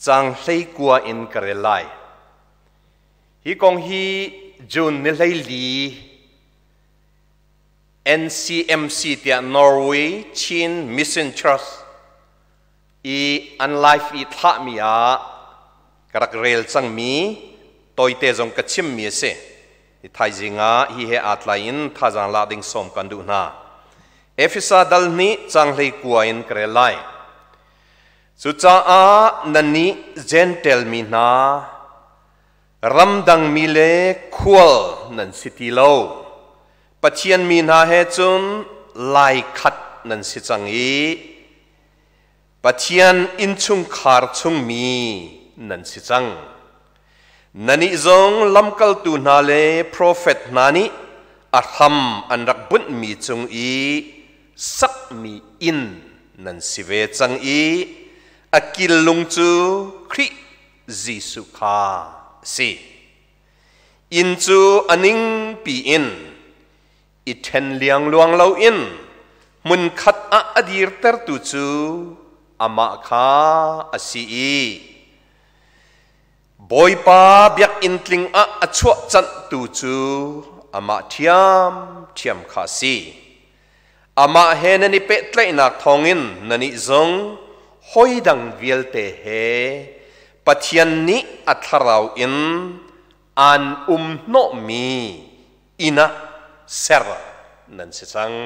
Cang 19 in ka rel lai. Hi kong hi June ni 14 NCMC tiah Norway Chin Mission Church i an live i thlahmi ah ka rak rel cangmi tawite zong ka chimmi a si. Hi thaizing ah hi he aa tlai in thazaang lak ding sawm kan duh hna. Efesa dal hnih cang 19 in ka rel lai. Cucaah nannih Jentail mi hna, ramdang mi le khual nan si ti lo. Pathian mi hna he cun laikhat nan si cang i Pathian innchungkhar chungmi nan si cang. Nannih zong lamkaltu hna le profet hna nih a hram an rak bunhmi cung i sakmi inn nan si ve cang i a killung cu Khrih Jesuh kha a si. Inn cu a ningpi in i ṭhen liangluang loin hmunkhat ah a dirtertu cu amah kha a si i Bawipa biakinn tling ah a chuahcanhtu cu amah ṭhiamṭhiam kha a si. Amah he nan i pehtlaihnak thawngin nannih zong hawidang vialte he Pathian nih a thlarau in aan um hnawhmi inn ah ser nan si cang.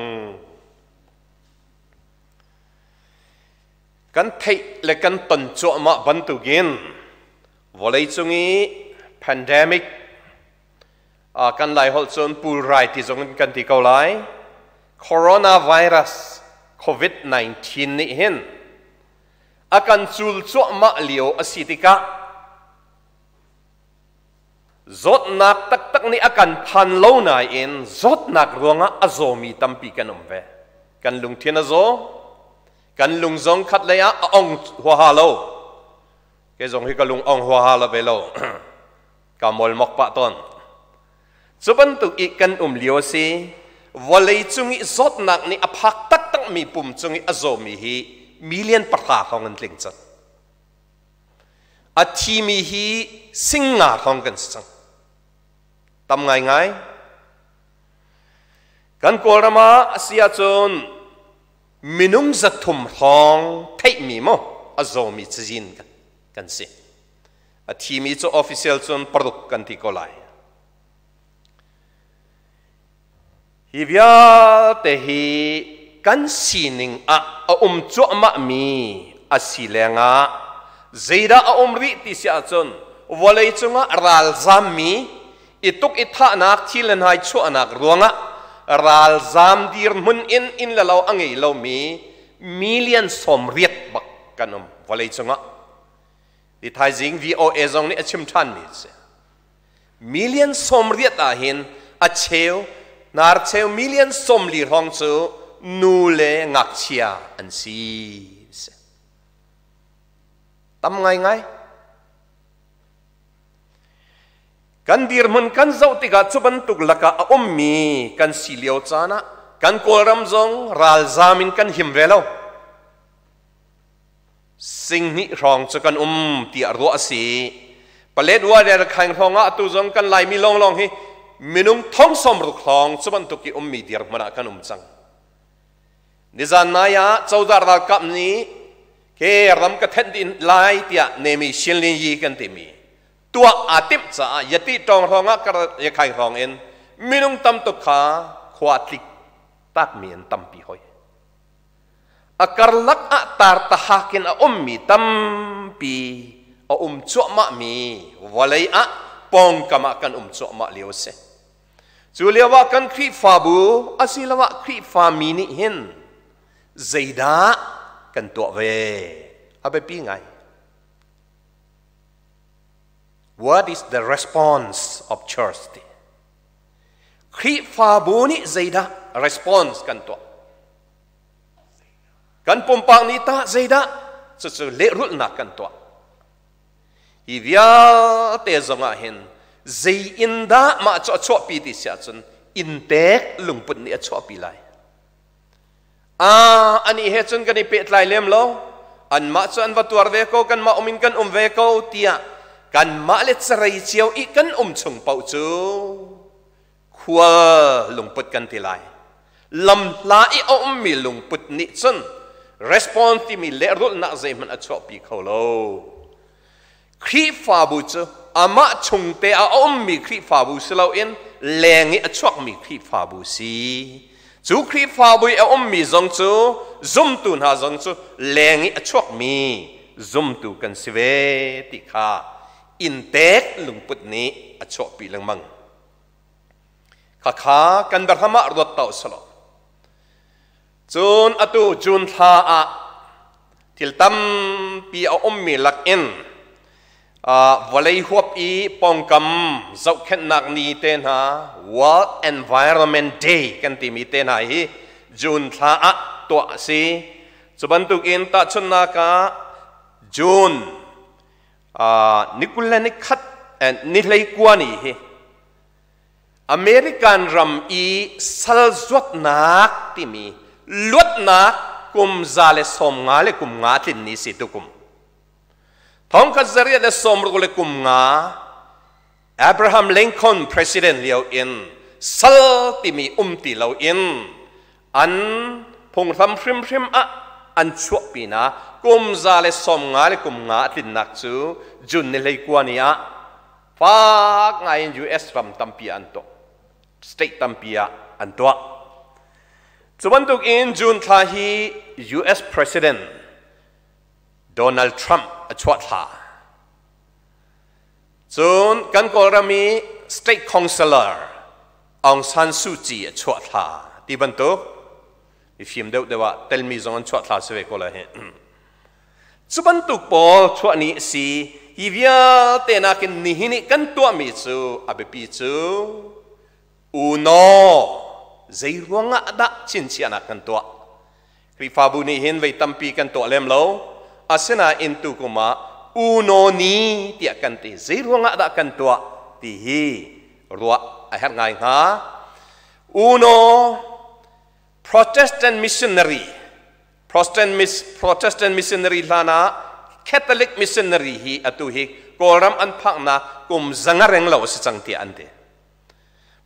Kan theih le kan ton cuahmah bantukin vawleicung i pandemic kan Lai holh cun pulrai ti zong in kan ti ko lai, coronavirus COVID-19 nih hin a kan cul cuahmah lio a si tikah zawtnak taktak nih a kan phan lo nain zawtnak ruangah a zawmi tampi kan um ve. Kan lungthin a zaw, kan lung zong khat lei ah a ong huaha lo. Kei zong hi ka lung ong huaha lo ve lo. Ka molmok pah tawn. Cu bantuk i kan um lio a si, vawlei cung i zawtnak nih a phak taktakmi pum cung i a zawmi hi million 3 hrawng an tling cang. A thimi hi 5,000 hrawng kan si cang. Tam ngaingai. Kan Kawlram ah a si ahcun minung 300 hrawng theihmi maw a zawmi cazin kan si. A thimi cu official cun 6 kan ti ko lai. Hi vialte hi kan sining ah a um cuahmahmi a si lengah zeidah a um rih ti si ahcun vawlei cungah ralzammi i tuk i thahnak thil le hnai chuahnak ruangah ralzam dirhmun in inn le lo a ngei lomi 80 million bak kan um vawlei cungah. Ti thaizing VOA zong nih a chim ṭhanmi a si. 80 million ah hin a cheu hnar cheu 40 million hrawng cu nu le ngakchia an si. Tam ngaingai. Kan dirhmun kan zoh tikah cu bantuk lakah a ummi kan si lio caan ah kan Kawlram zong ralzam in kan him ve lo. 2,000 hrawng cu kan um tiah ruah a si. Paletwa le Rakhine hrawng ah atu zong kan Laimi lawnglawng hi minung 60,000 hrawng cu bantuk i ummi dirhmun ah kan um cang. Nizan nai ah cozah ralkap nih ke ram ka thenh dih lai tiah Nemi Shinlin Yi kan timi tuah aa timh caah Yati tawng hrawng ah Rakhine hrawng in minung tam tuk kha khua tlik takmi an tampi hoi. A karlak ah tartahak in a ummi tampi a um cuahmahmi vawlei ah pawngkam ah kan um cuahmah lio a si. Cu lio ah kan Khrihfabu asiloah Khrihfami nih hin zeidah kan tuah ve? A biapi ngai. What is the response of church? Khrihfabu nih zeidah response kan tuah? Kan pumpak nih tah zeidah cucu lehrulhnak kan tuah? Hi vialte zong ah hin zei in dah mah cu a chuahpi ti si ahcun inntek lungput nih a chuahpi lai. Ani he cun kan i pehtlai lem lo. Anmah cu an va tuar ve ko, kanmah um in kan um ve ko tiah kanmah le carei cio i kan um chung paoh cu khual lungput kan ti lai. Lamhla i a ummi lungput nih cun response timi lehrulhnak zeihmanh a chuahpi kho lo. Khrihfabu cu amah chungte a ummi Khrihfabu si loin leng i a chuakmi Khrihfabu si. Cu Khrihfabu i a ummi zong cu zumtu hna zong cu leng i a chuakmi zumtu kan si ve ti kha inntek lungput nih a chuahpi lengmang. Khakha kan biahram ah ruat ta usalaw. Cun atu June thla ah thil tampi a ummi lakin vawlei huap i pawngkam zohkhenhnak ni te hna, World Environment Day kan timi te hna hi June thla ah tuah a si. Cu bantukin tahchunhnak ah June ni 21 ni 19 ni hi American ram i sal zuatnak timi luatnak kum 195 tlin ni si tukum. 1865 Abraham Lincoln president lio in sal timi um ti lo in an phunghram hrimhrim ah an chuahpi na kum 195 tlinnak cu June ni 19 ni ah fak ngai in US ram tampi an tuah, state tampi ah an tuah. Cu bantuk in June thla hi US President Donald Trump a chuah thla. Cun kan Kawlram i State Councilor Aung San Suu Kyi a chuah thla ti bantuk mifim deuh deuh ah telmi zong an chuah thla si ve ko lai hi. Cu bantuk pawl chuah ni a si. Hi vialte nakin nihin i kan tuahmi cu a biapi cu unaw zei ruangah dah chinchiahnak kan tuah. Khrihfabu nih hin vei tampi kan tuah lem lo. Asinain tu kum ah unaw ni tiah kan ti. Zei ruangah dah kan tuah ti hi ruah a herh ngai hnga. Unaw Protestant missionary Protestant missionary hlan ah Catholic missionary hi atu hi Kawlram an phaknak kum 500 reng lo a si cang tiah an ti.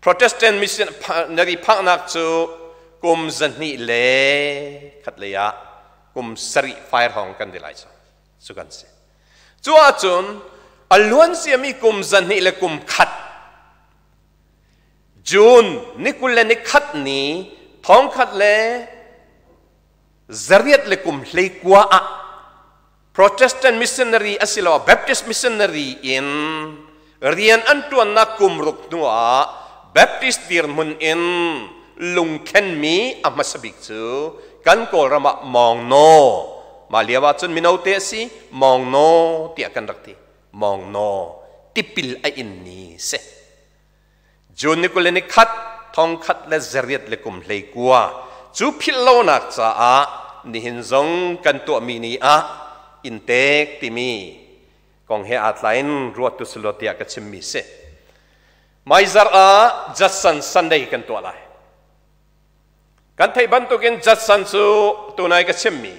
Protestant missionary phaknak cu kum 201 lei ah kum 7 fai hrawng kan ti lai cu. Cu kan si. Cu ahcun a luan ciami kum 201 June ni 21 ni 1829 ah Protestant missionary asiloah Baptist missionary in rian an ṭuannak kum ruk hnuah Baptist dirhmun in lungthlenmi a hmasa bik cu kan Kawlram ah Mawng Naw, mah lio ah cun mino te a si, Mawng Naw tiah kan rak ti. Mawng Naw tipil a in ni si. June ni 21 1829 cu philh lonak caah nihin zong kan tuahmi ni ah inntek timi kong he aa tlaiin ruat tu selaw tiah ka chimmi si. Maizar ah Judson Sunday kan tuah lai. Kan theih bantukin Judson cu tunai ka chimmi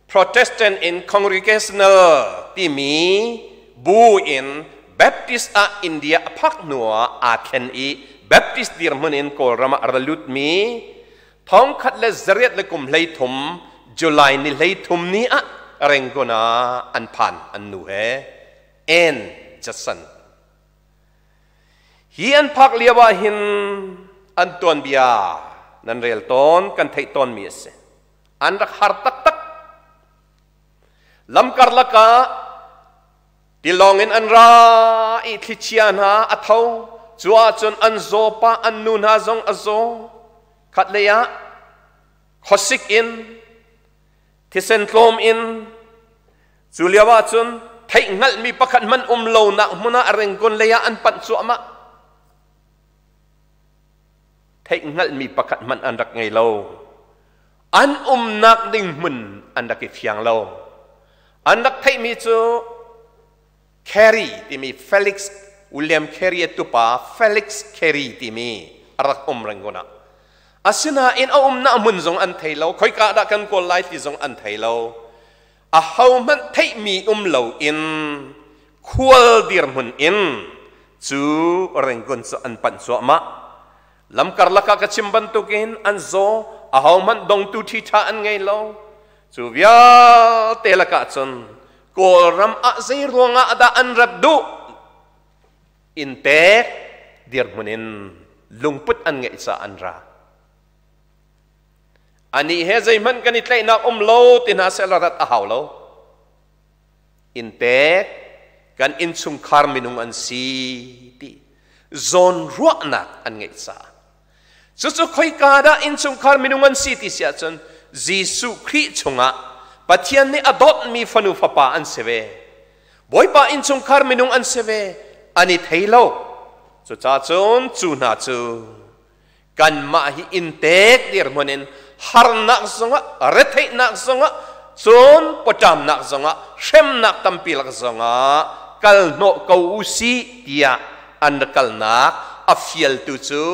Protestant in Congregational timi bu in Baptist ah India a phak hnuah aa thlen i Baptist dirhmun in Kawlram ah a ra lutmi 1833 July ni 33 ni ah Rangoon ah an phan, an nu he, Ann Judson. Hi an phak lio ah hin an tuanbia nan rel tawn, kan theih tawnmi a si. An rak har taktak. Lam karlak ah tilawng in an ra i thlichia hna a tho. Cu ahcun an zaw pah, an nu hna zong a zaw. Khatlei ah khuasik in, thisen tlawm in, cu lio ahcun theihhngalhmi pakhat hmanh um lonak hmun ah Rangoon lei ah an panh cuahmah. Theihhngalhmi pakhat hmanh an rak ngei lo. An umnak ding hmun an rak i fiang lo. An rak theihmi cu Carey timi Felix, William Carey a tupa Felix Carey timi a rak um Rangoon ah. Asinain a umnak hmun zong an thei lo. Khoika dah kan kawl lai ti zong an thei lo. Ahohmanh theihmi um loin khual dirhmun in cu Rangoon cu an panh cuahmah. Lam karlak ah ka chim bantukin an zaw, ahohmanh dongtu ṭhiṭha an ngei lo. Cu vialte lakah cun Kawlram ah zei ruangah dah an rat duh? Inntek dirhmun in lungput an ngeih caah an ra. Anih he zeihmanh kan i tlaihnak um lo ti hna seh rat a hau lo. Inntek kan innchungkhar minung an si ti zawnruahnak an ngeih caah. Cucu khoika dah innchungkhar minung an si ti si ahcun Jesuh Khrih chungah Pathian nih a dawtmi fanu fapa an si ve. Bawipa innchungkhar minung an si ve. An i thei lo. Cucaah cun cu hna cu kanmah hi inntek dirhmun in harnak zongah retheihnak zongah cun pawṭamnak zongah hremnak tampi lak zongah kal hnawh ko u sih tiah an rak kalnak a fialtu cu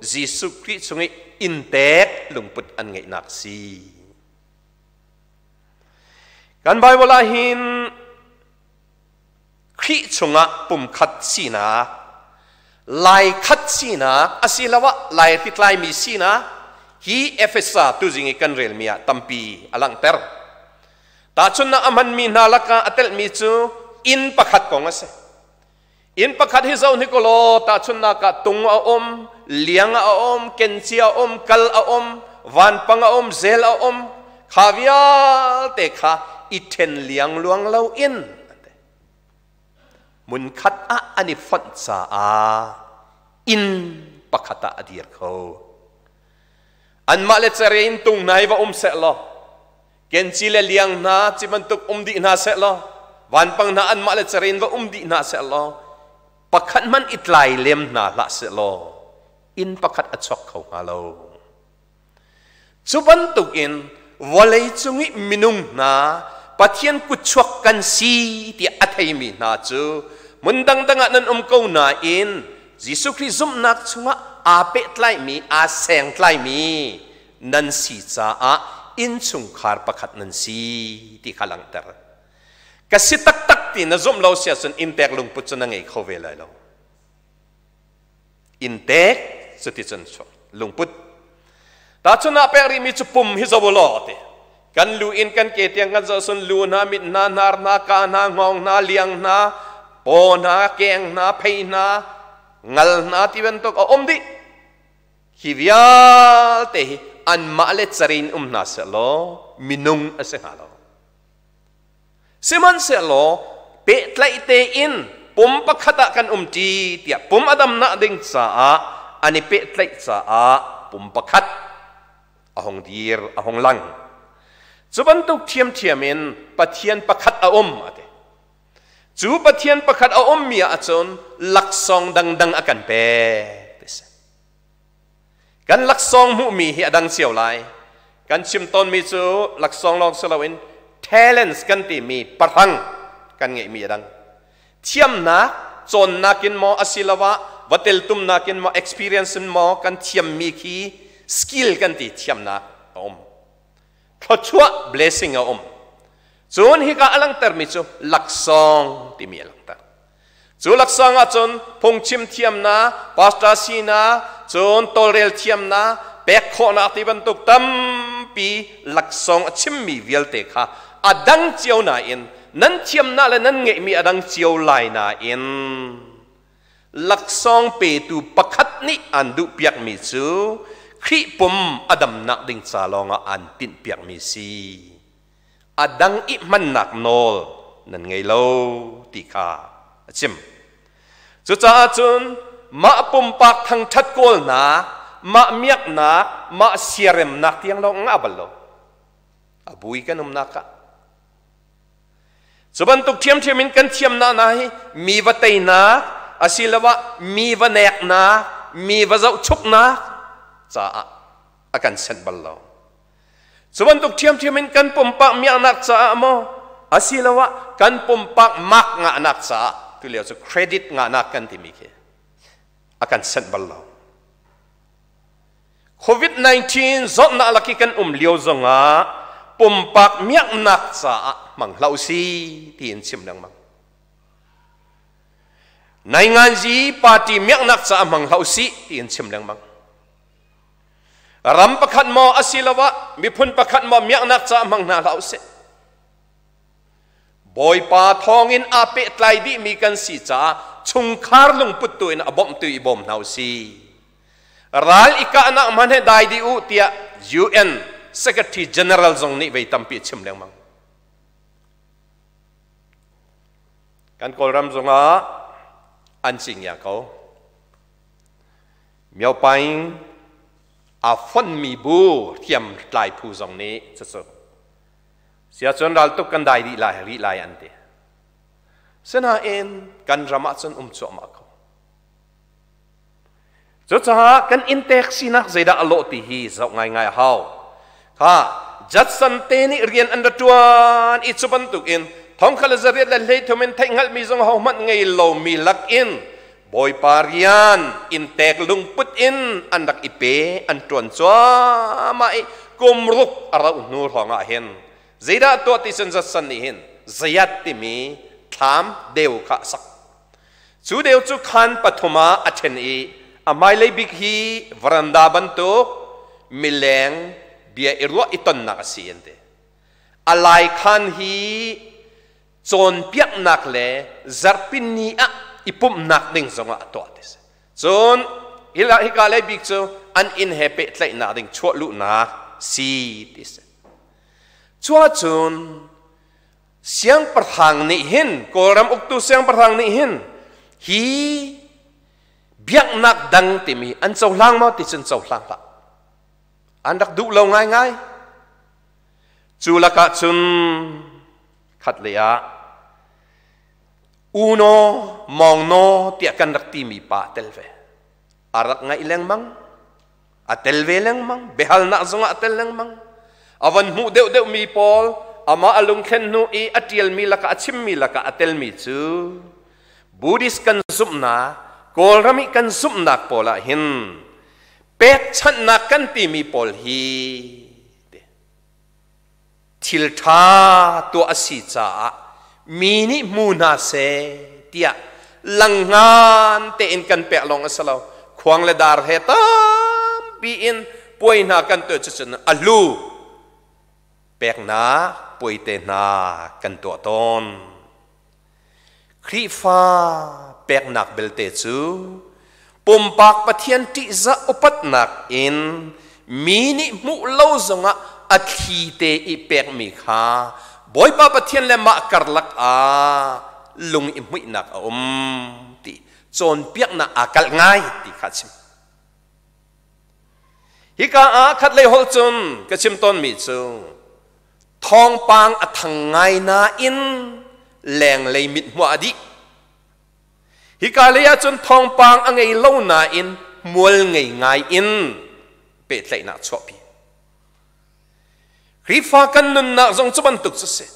Jesuh Khrih chung i inntek lungput an ngeihnak si. Kan Bible ah hin Khrih chungah pumkhat sinak, laikhat sinak asiloah laihritlaimi sinak hi Efesa tuzing i kan relmi ah tampi a langhter. Tahchunhnak a hmanmi hna lakah a telhmi cu inn pakhat kong a si. Inn pakhat hi zoh hnik law tahchunhnak ah tung a um, liang a um, kenci a um, kal a um, vanpang a um, zel a um, kha vialte kha i ṭhen liangluang loin hmunkhat ah an i fonh caah inn pakhat ah a dir kho. Anmah le cere in tung hna hi va um seh law kenci le liang hna ci bantuk um dih hna seh law vanpang hna anmah le cere in va um dih hna seh law pakhat hmanh i tlai lem hna hlah seh law inn pakhat a chuak kho hnga lo. Cu bantukin vawlei cung i minung hna Pathian kutchuak kan si tiah a theimi hna cu hmun dangdang ah nan um ko nain Jesuh Khrih zumhnak chungah aa pehtlaimi, aa sengtlaimi nan si caah innchungkhar pakhat nan si ti kha langhter. Ka si taktak ti na zumh lo si ahcun inntek lungput cu na ngei kho ve lai lo. Inntek cuticun lungput. Tahchun ah pek rihmi cu pum hi zo law ti. Kan lu in kan ke tiang kan zoh sun lu hna, mit hna, hnar hna, ka hna, hngawng hna, liang hna, paw hna, keng hna, phei hna, ngal hna ti bantuk a um dih. Hi vialte hi anmah le carin um hna sehlaw minung a si hnga lo. Sihmanhsehlaw pehtlaih tein pum pakhat ah kan umṭi tiah pum a damnak ding caah an i pehtlaih caah pum pakhat a hung dir, a hung lang. Cu bantuk ṭhiamṭhiam in Pathian pakhat a um a ti. Cu Pathian pakhat a ummi ahcun laksawng dangdang a kan pek ti si. Kan laksawng hmuhmi hi a dang cio lai. Kan chim tawnmi cu laksawng lawng si loin talents kan timi pahrang kan ngeihmi a dang. Thiamnak, cawnnak in maw asiloah va teltumnak in maw experience in maw kan thiammi khi skill kan ti thiamnak a um. Thluachuah blessing a um. Cun hika a langhtermi cu laksawng timi a langhter. Cu laksawng ahcun phungchim thiamnak, pastor sinak, cun tawlrel thiamnak, pek khawhnak ti bantuk tampi laksawng a chimmi vialte kha a dang cio nain nan thiamnak le nan ngeihmi a dang cio lai nain laksawng petu pakhat nih an duhpiakmi cu Khrih pum a damnak ding ca lawngah an tinhpiakmi si. A dang i hmannak nawl nan ngei lo ti kha a chim. Cucaah cun mah pumpak thangṭhat kawlnak, mah miaknak, mah siaremnak tiang lawng ngah bal lo. A bui kan umnak ah. Cu bantuk ṭhiamṭhiam in kan thiamnak hna hi mi va teinak asiloah mi va neknak, mi va zohchuknak caah a kan senh bal lo. Cu bantuk ṭhiamṭhiam in kan pumpak miaknak caah maw asiloah kan pumpak mak ngahnak caah tulio cu credit ngahnak kan timi khi a kan senh bal lo. COVID-19 zawtnak lak i kan um lio zongah pumpak miaknak caah hmang hlah usi tiin chim lengmang. Nainganzi party miaknak caah hmang hlah usih tiin chim lengmang. Ram pakhat maw asiloah miphun pakhat maw miaknak caah hmang hna hlah usih. Bawipa thawngin aa pehtlai dihmi kan si caah chungkhar lungput tu in a bawmhtu i bawm hna usih. Ral i kahnak hmanh he dai dih u tiah UN Secretary General zong nih vei tampi a chim lengmang. Kan Kawlram zongah an cingya ko. Myopaing aa fonhmi bu hriamtlai phu zong nih cucu siacun raltuk kan dai dih lai rih lai an ti. Sinain kan ram ah cun um cuahmah ko. Cucaah kan inntek sinak zeidah a lawh ti hi zoh ngaingai a hau. Kha Judson te nih rian an ra ṭuan i cu bantukin thongkhat le zariat le hleithum in theihhngalhmi zong hohmanh ngei lomi lakin Bawipa rian inntek lungput in an rak i pe an ṭuan cuahmah i kum ruk a rauh hnu hrawngah hin zeidah tuah ti cun Judson nih hin zayat timi thlam deu kha a sak. Cu deu cu khaan pathum ah a ṭhen i a hmailei bik hi varanda bantuk mileng bia i ruah i tonnak a si an ti. A lai khaan hi cawnpiaknak le zarhpini ah i pumhnak ding zongah a tuah ti si. Cun hika lei bik cu an inn he pehtlaihnak ding chuah luhnak si ti si. Cuahcun Siangpahrang nih hin Kawlram uktu siangpahrang nih hin hi biaknak dang timi an cohlang maw ti cun cohlang hlah. An rak duh lo ngaingai. Cu lakah cun khat lei ah Uno Mawngno tiah kan rak timi pa tel ve. A rak ngaih lengmang. A tel ve lengmang, biahalnak zongah a tel lengmang. A van hmuh deuhdeuh mi pawl amah a lungthlen hnu i a ṭialmi lakah a chimmi lakah a telmi cu Buddhist kan zumhnak, Kawlram i kan zumhnak pawl ah hin pekchanhnak kan timi pawl hi thil ṭha tuah a si caah mi nih hmu hna seh tiah langngan tein kan pek lawng a si lo khuang le dar he tampi in puai hna kan tuah cucun a hlu peknak puai te hna kan tuah tawn Khrihfa peknak belte cu pumpak Pathian ṭihzah upatnak in mi nih hmuh lo zongah a thli te i pekmi kha Bawipa Pathian le mah karlak ah lung i hmuihnak a um ti cawnpiaknak aa kalh ngai ti kha a chim. Hika ah khatlei holh cun ka chim tawnmi cu Thawngpang a thang ngai nain lenglei mithmuh a dih. Hika lei ahcun thawngpang a ngei lo nain mual ngei ngai in pehtlaihnak chuahpi. Khrihfa kan nunnak zong cu bantuk cu si.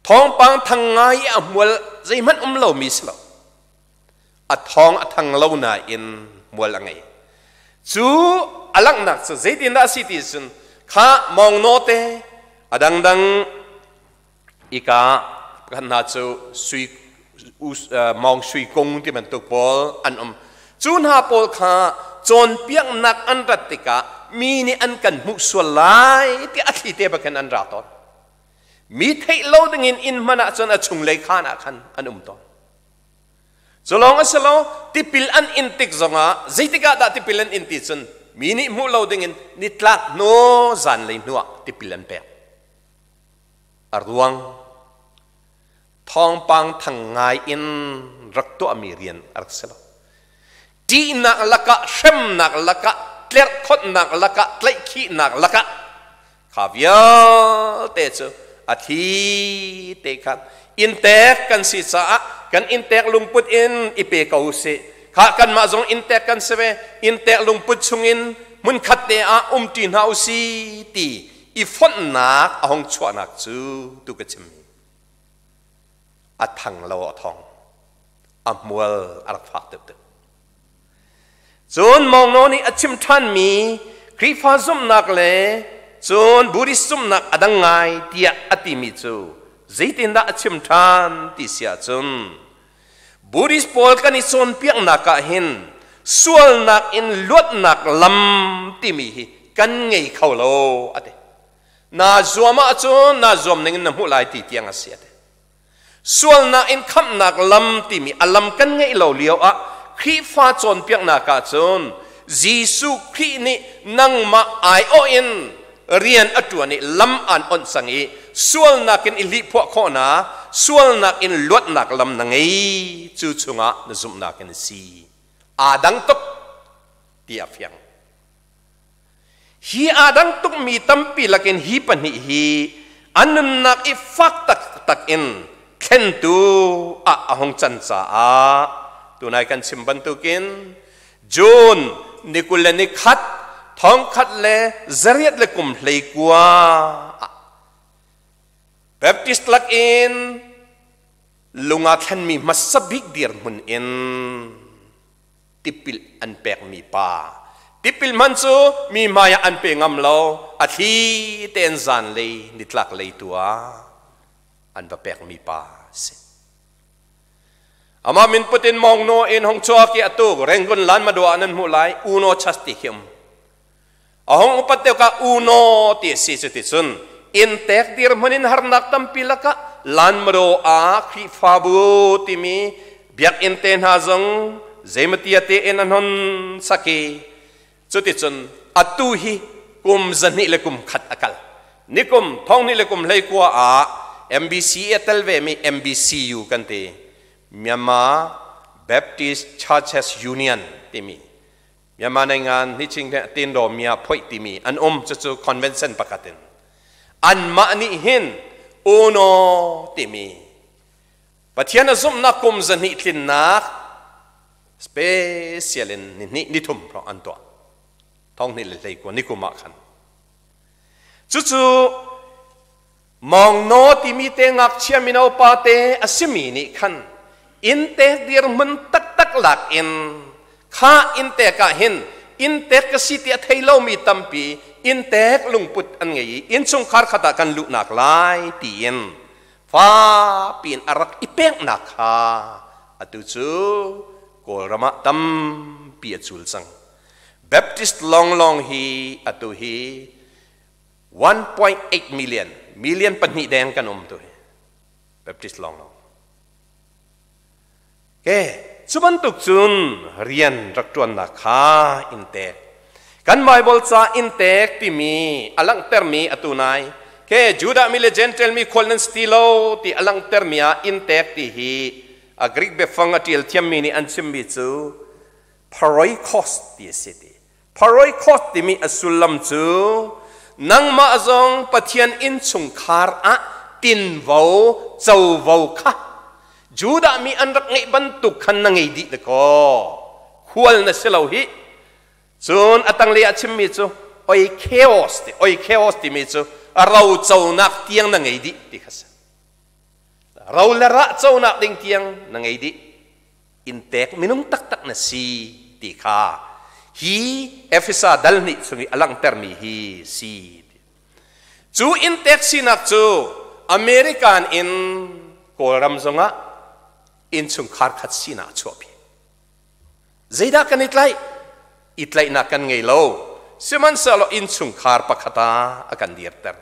Thawngpang thang ngai i a hmual zeihmanh um lomi si lo. A thawng a thang lo nain mual a ngei. Cu a langhnak cu zeitindah a si ti cun kha mawngnaw te a dangdang ika kan hna cu sui mawng sui kung ti bantuk pawl an um. Cu hna pawl kha cawnpiaknak an rat tikah mi nih an kan hmuh sual lai ti a thli te bak in an ra tawn. Mi theih lo dingin inn hmanh ah cun a chunglei khaan ah khan an um tawn. Cu lawng a si lo, tipil an in tik zongah zeitik ah dah tipil an in ti cun mi nih hmuh lo dingin nitlak hnu zanlei hnuah tipil an pek. A ruang thawngpang thang ngai in rak tuahmi rian a rak si lo. Ṭihnak lakah, hremnak lakah, tlerhkhonhnak lakah, tlaihkhihnak lakah kha vialte cu a thi te khan inntek kan si caah kan inntek lungput in i pe ko usih kha kanmah zong inntek kan si ve inntek lungput chungin hmunkhat te ah umṭi hna usih ti i fonhnak a hong chuahnak cu tu ka chimmi a thang lo a thong a hmual a rak fak deuh Cun Mawngnaw nih a chim ṭhanmi Khrihfa zumhnak le Cun Buddhist zumhnak a dang ngai tiah a timi cu zeitindah a chim ṭhan ti si ahcun, Buddhist pawl kan i cawnpiaknak ah hin sualnak in luatnak lam timi hi kan ngei kho lo a ti. Na zuam ahcun na zuam ning in na hmuh lai ti tiang a si a ti. Sualnak in khamhnak lam timi a lam kan ngeih lo lio ah Khrihfa cawnpiaknak ah cun Jesuh Khrih nih nangmah aiawh in rian a ṭuan i lam aan onh cang i sualnak in i hlihphuah khawhnak, sualnak in luatnak lam na ngei, cu chungah na zumhnak in a si. Aa dang tuk ti a fiang. Hi aa dang tukmi tampi lakin hi pahnih hi an nunnak i fak taktak in thlentu ah a hung can caah tunai kan chim bantukin June ni 21 1919 ah Baptist lakin lunga thlenmi hmasa bik dirhmun in tipil an pekmi pa tipil hman cu mi hmai ah an pe ngam lo, a thli tein zanlei nitlak lei tu ah an va pekmi pa si. Amah min put in mong no in hong chuak i atu Rangoon lan madua nan hmuh lai Uno Chas ti khi um. A hong upat deuh ka Uno ti si cu ti cun in tek dirhmun in harnak tampi lakah lan mado ah Khrihfabu timi biakinn te hna zong zeimatia te in an hon saki. Cuticun atu hi kum 201 a kal. Nikum 2019 ah MBC a tel ve mi MBCU kan ti, Myanmar Baptist Churches Union timi, Myanmar nengan niching tin mia phoi timi an um. Cucu convention pakhat in anmah nih hin Uno timi Pathian a zumhnak kum 200 tlinnak special in ni hnih ni thum hrawng an tuah, 2019 nikum ah khan. Cucu Mawngno timi te ngakchia mino pa te a simi nih khan inntek dirhmun taktak lak in kha inntek ah hin inntek ka si ti a thei lomi tampi inntek lungput an ngei i innchungkhar khat ah kan luhnak lai tiin fa piin a rak i peknak kha atu cu Kawlram ah tampi a cul cang. Baptist lawnglawng hi atu hi 1.8 million, million pahnih deng kan um tu hi Baptist lawnglawng. Ke cu bantuk cun rian rak ṭuannak kha inntek kan Bible ca inntek timi a langhtermi atu nai ke Judah mi le Gentile mi khual nan si ti lo ti a langhtermi ah inntek ti hi a Greek biafang a ṭial thiammi nih an chimmi cu paroikos ti a si ti. Paroikos timi a sullam cu nangmah zong Pathian innchungkhar ah tinvo covo kha Judah mi an rak ngeih bantuk khan na ngei dih dakaw, khual na si lo hi. Cun a tanglei ah chimmi cu oikeos ti, oikeos timi cu ro conak tiang na ngei dih ti kha si. Ro le rah conak ding tiang na ngei dih, inntek minung taktak na si ti kha hi Efesa dal nih chung i a langhtermi hi si. Cu inntek sinak cu American in Kawlram zongah innchungkhar khat sinak a chuahpi. Zeidah kan i tlaih? I tlaihnak kan ngei lo. Sihmanhsehlaw innchungkhar pakhat ah a kan dirter.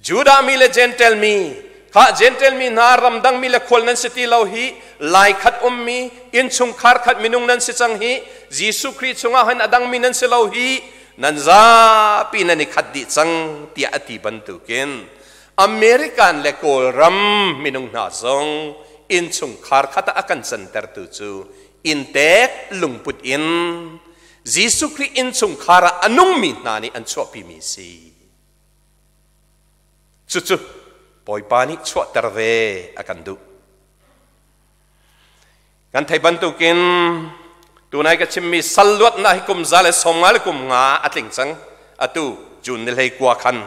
Judah mi le Gentile mi kha, Gentile mi hna, ramdang mi le khual nan si ti lo hi, lai khat ummi innchungkhar khat minung nan si cang hi. Jesuh Khrih chungah hin a dangmi nan si lo hi, nan zapi nan i khat dih cang tiah a ti bantukin American le Kawlram minung hna zong innchungkhar khat ah a kan cantertu cu inntek lungput in Jesuh Khrih innchungkhar ah a nungmi hna nih an chuahpimi si. Cucu Bawipa nih chuahter ve a kan duh. Kan thei bantukin tunai ka chimmi sal luatnak hi kum 155 a tling cang atu June ni 19 khan.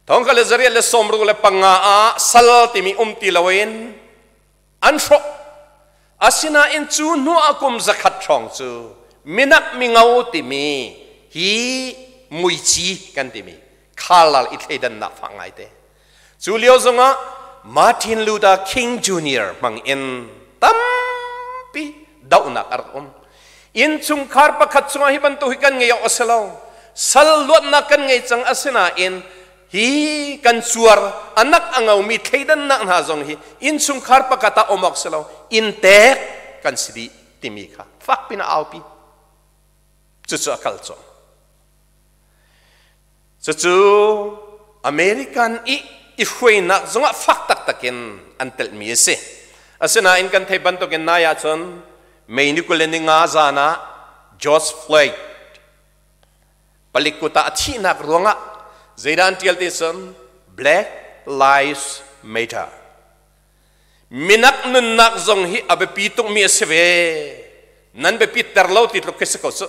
1865 ah sal timi um ti loin an hrawh. Asinain cu hnu ah kum 100 hrawng cu minak mingo timi hi Muici kan timi khalal i thleidannak fak ngaite. Cu lio zongah Martin Luther King Jr. hmang in tampi dohnak a rak um. Innchungkhar pakhat chungah hi bantuk hi kan ngei awk a si lo. Sal luatnak kan ngei cang asinain hi kan cuar anak a ngomi thleidannak hna zong hi innchungkhar pakhat ah um awk si lo. Inntek kan si dih timi kha fak pin a aupi. Cucu a kal cawm. Cucu American i i hruainak zongah fak taktak in an telhmi a si. Asinain kan theih bantukin nai ahcun May ni 25 zan ah George Floyd palik kut ah a thihnak ruangah zeidah an ṭial ti cun Black Lives Matter. Minak nunnak zong hi a biapi tukmi a si ve. Nan biapit ter lo ti tluk khi si ko cu.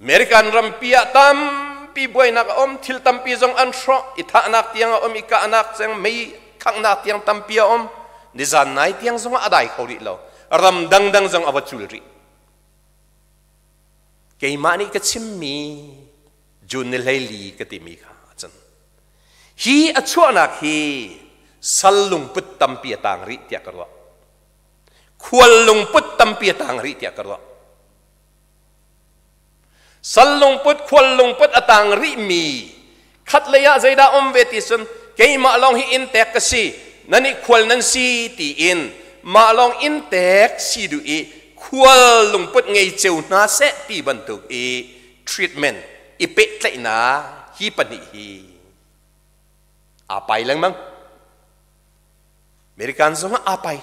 American rampi ah tampi buainak a um, thil tampi zong an hrawh, i thahnak tiang a um, i kahnak ceng, mei khanghnak tiang tampi a um. Nizan nai tiang zong ah a dai kho rih lo. Ram dangdang zong a va cul rih. Keimah nih ka chimmi June ni 14 ka timi kha a can. Hi a chuahnak hi sal lungput tampi a tang rih tiah ka ruah. Khual lungput tampi a tang rih tiah ka ruah. Sal lungput, khual lungput a tang rihmi khatlei ah zeidah um ve ti cun keimah lawng hi inntek ka si, nan i khual nan si tiin mah lawng inntek si duh i khual lungput ngei ceu hna seh ti bantuk i treatment i pehtlaihnak hi pahnih hi aa pai lengmang. American zong ah aa pai.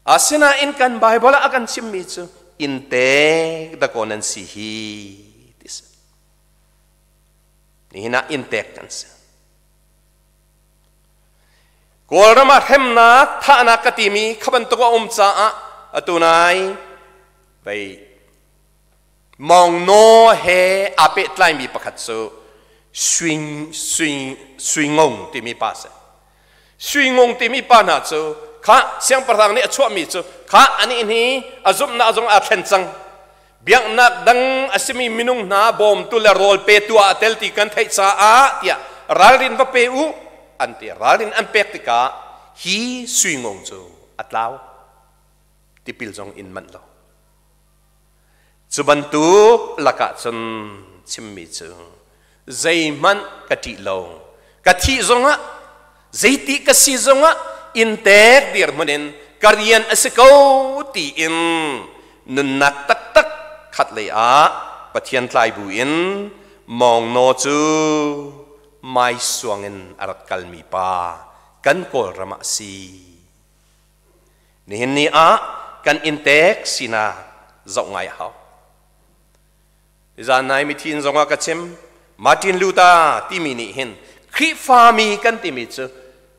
Asinain kan Bible ah a kan chimmi cu inntek dakaw nan si hi ti si. Nihin ah inntek kan si. Kawlram ah hremnak, thahnak ka timi kha bantuk a um caah atu nai vei Mawng Naw he aa pehtlaimi pakhat cu Sui Sui Sui Ngong timi pa a si. Sui Ngong timi pa hna cu kha siangpahrang nih a chuahmi cu kha anih hi a zumhnak zong aa thlen cang. Biaknak dang a simi minung hna bawmtu le rawl petu ah a tel ti kan theih caah tiah ralrin va pe u an ti. Ralrin an pek tikah hi Sui Ngong cu a tlau. Tipil zong in manh lo. Cu bantuk lakah cun chimmi cu zeihmanh ka ṭih lo. Ka thih zongah, zeiti ka si zongah inntek dirhmun in ka rian a si ko tiin nunnak taktak khatlei ah Pathian tlai bu in Mawng Naw cu maisuang in a rak kalmi pa kan Kawlram ah a si. Nihin ni ah kan inntek sinak zoh ngai a hau. Zan nai mithi in zongah ka chim Martin Luther timi nih hin Khrihfami kan timi cu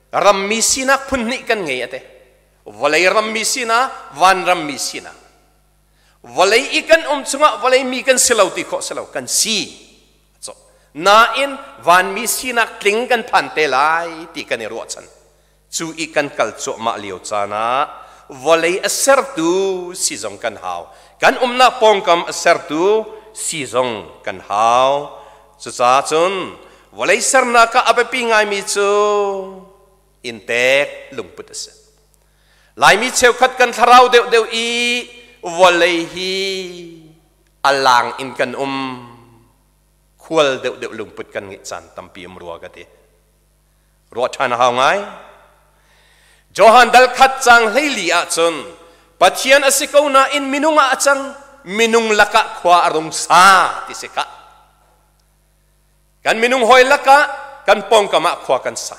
rammi sinak phun hnih kan ngei ate. Vawlei rammi sinak, van rammi sinak. Vawlei i kan um chungah vawlei mi kan si lo ti khawh si lo, kan si. Nain vanmi sinak tling kan phan te lai ti kan i ruahchan. Cu i kan kal cuahmah lio caan ah vawlei a sertu si zong kan hau. Kan umnak pawngkam a sertu si zong kan hau. Cucaah cun vawlei sernak ah a biapi ngaimi cu inntek lungput a si. Laimi cheukhat kan thlarau deuhdeuh i vawlei hi a lang in kan um. Khual deuhdeuh lungput kan ngeih caan tampi um rua ka ti. Ruah ṭhan a hau ngai. Johan dal khat cang 14 ahcun Pathian a si ko nain minung ah a cang, minung lakah khua a rung sa ti si khah. Kan minung hawi lakah kan pawngkam ah khua kan sa.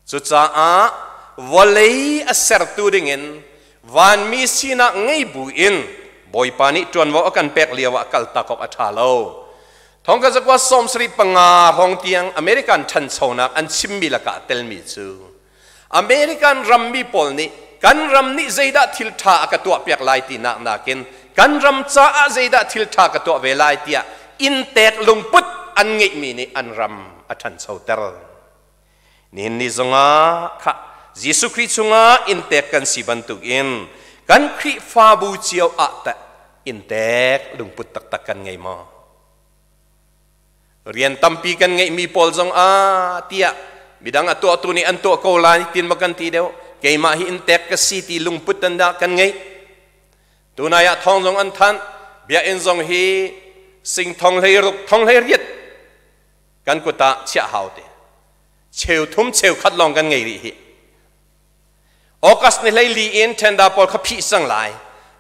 Cucaah vawlei a sertu dingin vanmi sinak ngei bu in Bawipa nih ṭuanvo a kan pek lio ah kaltak awk a ṭha lo. Thongka zakua 75 hrawng tiang American ṭhanchonak an chimmi lakah telmi cu American rammi pawl nih kan ram nih zeidah thil ṭha a ka tuahpiak lai tinak nakin kan ram caah zeidah thil ṭha ka tuah ve lai tiah inntek lungput an ngeihmi nih an ram a ṭhanchoter. Nihin ni zongah kha Jesuh Khrih chungah inntek kan si bantukin kan Khrihfabu cio ah teh inntek lungput taktak kan ngei maw? Rian tampi kan ngeihmi pawl zong ah tiah midang a tuahtu nih an tuah ko lai tin ma kan ti deuh, keimah hi inntek ka si ti lungput tan dah kan ngeih. Tunai ah thong zong an thanh, biakinn zong hi sing thong hlei ruk thong hlei riat kan kut ah chiah hau te. Cheu thum cheu khat lawng kan ngei rih hi. August ni hlei li in tender pawl kha phih sang lai.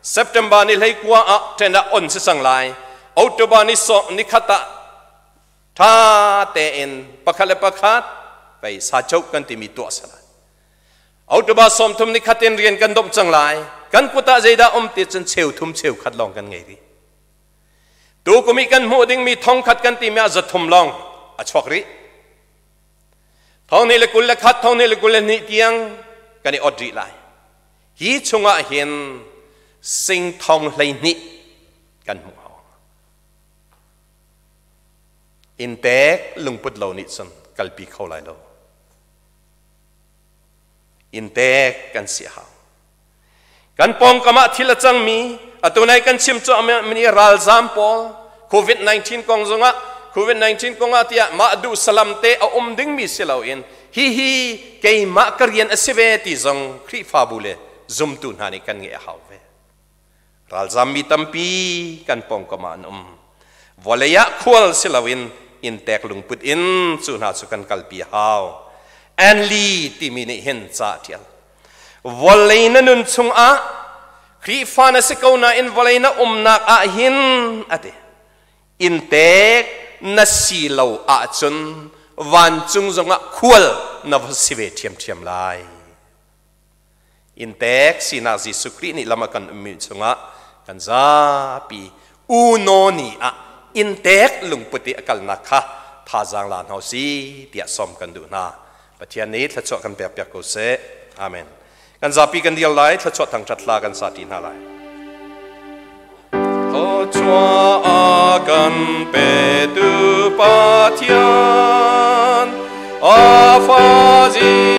September ni hlei kua ah tender on si sang lai. October ni so ni khat ah tha tein pakhat le pakhat pei sa chok kan timi tuah sa lai. October 30 ni khat in rian kan domh cang lai. Kan kut ah zeidah um ti cun cheu thum cheu khat lawng kan ngei rih. Tu kum i kan hmuh dingmi thong khat kan timi ah zathum lawng a chuak rih. 2021, 2022 tiang kan i ot rih lai. Hi chungah hin sing thong 12 kan hmuh hau. Inntek lungput lo nih cun kalpi kho lai lo. Inntek kan si hau. Kan pawngkam ah thil a cangmi, atu nai kan chim cuahmahmi ralzaam pawl, COVID-19 kong zongah, COVID-19 kong ah tiah mah duh salam te a um dingmi si loin hihi keimah ka rian a si ve ti zong Khrihfabu le zumtu hna nih kan ngeih a hau ve. Ralzaam mi tampi kan pawngkam ah an um. Vawlei ah khual si loin inntek lungput in cu hna cu kan kalpi a hau. Ann Lee timi nih hin ca a ṭial. Vawlei na nun chungah Khrihfa na si ko nain vawlei na umnak ah hin a ti. Inntek na si lo ahcun vancung zongah khual na va si ve ṭhiamṭhiam lai. Inntek sinak Jesuh Khrih nih lam a kan ummi chungah kan zapi uno ni ah inntek lungput i a kalnak kha thazaang la hna si tiah sawm kan duh hna. Pathian nih thluachuah kan pek piak ko seh. Amen. Kan zapi kan dir lai, thluachuah thangṭhat hla kan sa ṭi hna lai. Thluachuah a kan petu Pathian, a fa.